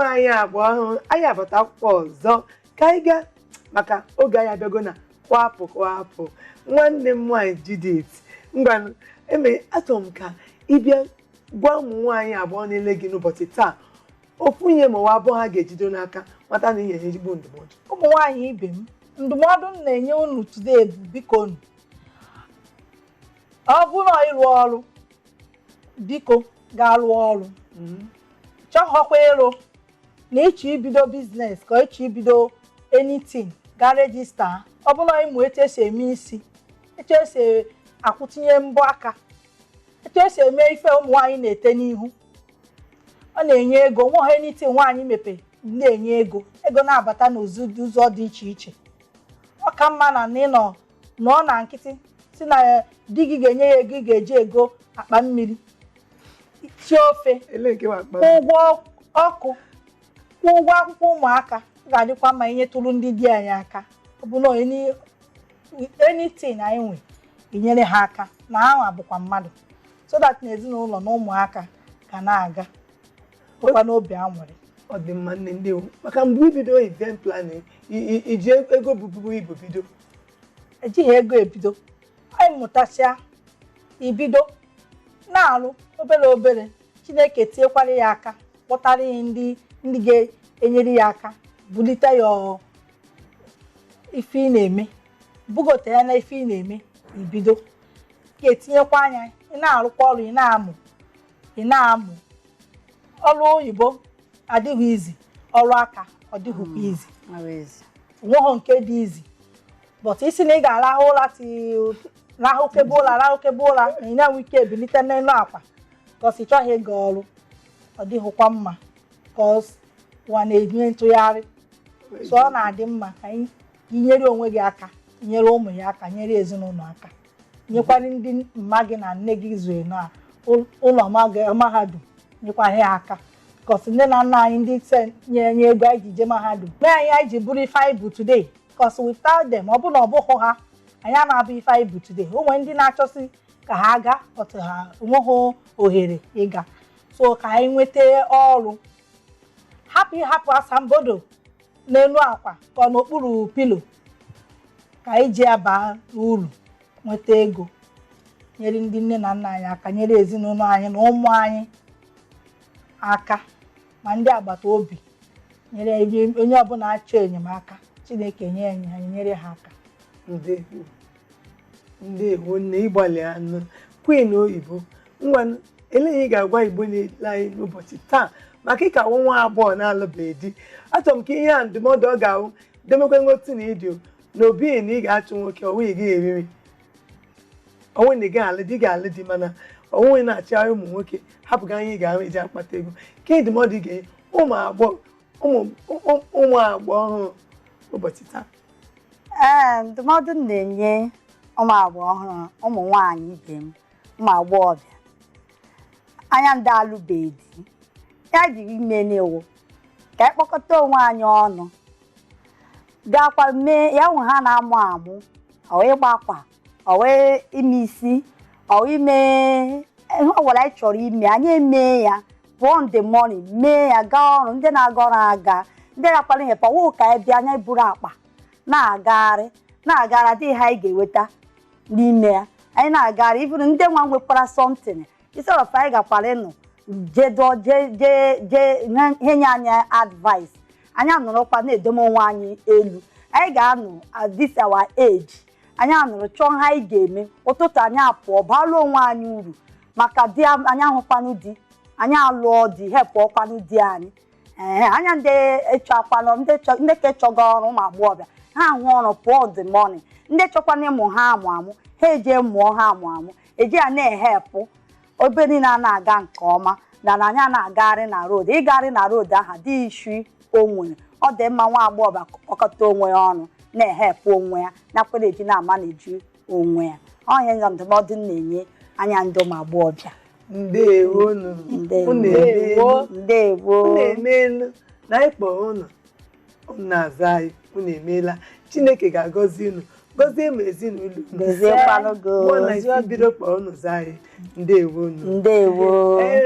Nwaanyị agba ọhụrụ anyị abata akwụkwọ ọzọ ka anyị gaa, maka oge anyị abịago na kwapụ kwapụ. Nwanne m nwaanyị Judith, ngwanụ, eme achọrọ m ka ịbịa gwa ụmụ nwaanyị abụọ na-ele gị n'ụbọchị taa ofu ihe ma ọ abụọ ha ga-ejido n'aka, mata na ihe ezigbo ndụmọdụ. Ụmụ nwaanyị ibe m, ndụmọdụ m na-enye unu today bụ, biko unu, ọ bụrụ na ịrụ ọrụ, biko gaa rụọ ọrụ. Chọghọkwa ịrụ na ịchọ ibido business, ka ịchọ ibido anything, gaa register. Ọ bụrụ na ịmụ etu esi eme isi, etu esi akwụtinye mbọ aka, etu esi eme ife ụmụ nwaanyị na-ete n'ihu, ọ na-enye ego. Nwa anything nwaanyị mepe na-enye ego, ego na-abata n'ụzọ ụzọ dị iche iche. Ọ ka mma na ịnọ nọọ na nkịtị si na di gị ga-enye ya ego ị ga-eji ego akpa mmiri sie ofe, Ele nke akpa? kwụọ ụgwọ ọkụ, kwụọ ụgwọ akwụkwọ ụmụaka. Ọ ga-adịkwa mma inyetụrụ ndị di anyị aka. Ọ bụ na anything anyị nwe, inyere ha aka, na ha bụkwa mmadụ, so that na ezinụlọ na ụmụaka ga na-aga bụkwa n'obi aṅụrị. Ọ dị mma, nne, ndị maka mgbe ibido event planning, iji ego bubu ibu bido? Ejighị ego ebido. Anyị mụtasịa, ibido na-arụ obere obere. Chineke tinyekwara ya aka, kpọtara ya ndị ga-enyere ya aka bulite ya ife ị na-eme, bugote ya na ife ị na-eme. Ibido ga-etinyekwa anya, ị na-arụkwa ọrụ, ị na-amụ, ị na-amụ ọrụ oyibo. Adịghị izi ọrụ aka, ọ dịghịkwa izi. Onweghị nke dị izi, but isi na ị ga-arahụ ụra, rahụkebe ụra, rahụkebe ụra, na ị na-enwe ike ebilite n'elu akwa 'cause ị chọghị ịga ọrụ, ọ dịghịkwa mma, 'cause ụwa na-enye ntụgharị. So ọ na-adị mma ka anyị nyere onwe gị aka, nyere ụmụ ya aka, nyere ezinụlọ aka, nyekwara ndị mma gị na nne gị zue na ụlọ mahadum, nyekwara ha aka, 'cause nne na nna anyị ndị nye nye ego anyị ji jee mahadum, mee anyị anyị ji bụrụ ife anyị bụ today, 'cause without them, ọ bụ na ọ bụghị ha, anyị ama abụ ife anyị bụ today. O nwere ndị na-achọsị ka ha gaa, but ha enweghị ohere ịga. So ka anyị nweta ọrụ, hapụ ịhapụ asambodo n'elu akwa ka ọ n'okpuru pillow, ka anyị ji aba uru, nweta ego, nyere ndị nne na nna anyị aka, nyere ezinụlọ anyị na ụmụ anyị aka, ma ndị agbata obi, nyere onye ọbụla achọ enyemaka. Chineke nye ya, nyere ha aka. Ndewo, ndewo nne, ịgbalị anụ. Queen Oyibo, ngwa, elee ihe ị ga-agwa Igbo na-ele anyị n'ụbọchị taa maka ịka nwa agbọghọ na-alụbeghị di? Achọrọ m ka ihe a ndụmọdụ ọ ga-ahụ demekwe nghọtụ na ịdị na obi na ị ga-achụ nwoke ọnwụ, ị gaghị eriri ọnwụ na ị gaghị alụ di, ga-alụ di, mana ọnwụ na-achịgharị ụmụ nwoke, hapụga ihe ị ga-ahụ eji akpata ego. Ke ndụmọdụ ị ga-enye ụmụ agbọghọ ọhụrụ ụbọchị taa? Ee, ndụmọdụ m na-enye ụmụ agbọghọ ọhụrụ, ụmụ nwaanyị ibe m, ụmụ agbọghọbịa anya ndị alụbeghị di, ya jiri ime n'iwu ka anyị kpọkọta onwe anyị ọnụ, gakwa mee ya nwe ha na-amụ amụ, ọ ịgba akwa, ọ ime isi, ọ ime ihe ọ gwara anyị chọrọ ime, anyị emee ya, pụọ in the morning, mee ya, gaa ọrụ. Ndị na-aga ọrụ aga, ndị na-akwara ihe pọwụ, ka anyị bịa anya buru akpa na-agagharị na-agagharị, adịghị ha anyị ga-enweta n'ime ya. Anyị na-agagharị ifuru ndị nwa nwekwara something, instead of anyị gakwara ịnụ jee dụọ jee jee jee ihe nye anyị advice, anyị anọrọkwa na-edome onwe anyị elu. Anyị ga-anọ at this our age, anyị anọrọ chọọ ha anyị ga-eme. Ụtụtụ anyị apụọ, baala onwe anyị uru, maka di anyị ahụkwanụ di anyị, alụọ di, hepụọkwanụ di anyị. Ee, anya ndị ịchọ akwanụ, ndị ka chọga ọrụ, ụmụ agbọghọbịa ha ahụ ọrụ, pụọ the morning. Ndị chọkwana ịmụ ha amụ amụ, ha eje mụọ ha amụ amụ, eje ya na-ehepụ ebe niile a na-aga nke ọma. Na anyị na-agagharị na road, ịgagharị na road ahụ dị isi o nwere. Ọ dị mma nwa agbọghọbịa kpọkọta onwe ya ọnụ, na-ehepụ onwe ya, nakwere eji na-ama na-eji onwe ya. Ọhịa ndụmọdụ m na-enye anya ndị ụmụ agbọghọbịa. Ndewonu. Ndewo. Unu emeelu. Ndewo. Unu emeelu na anyị kpọrọ unu, unu na-aza anyị. Unu emeela. Chineke ga-agọzi unu, gọzie ma ezinụlọ unu. Gọziekwanụ gị. Mụọ na isi mbido kpọrọ unu zaa anyị. Ndewonu. Ndewo. Ee.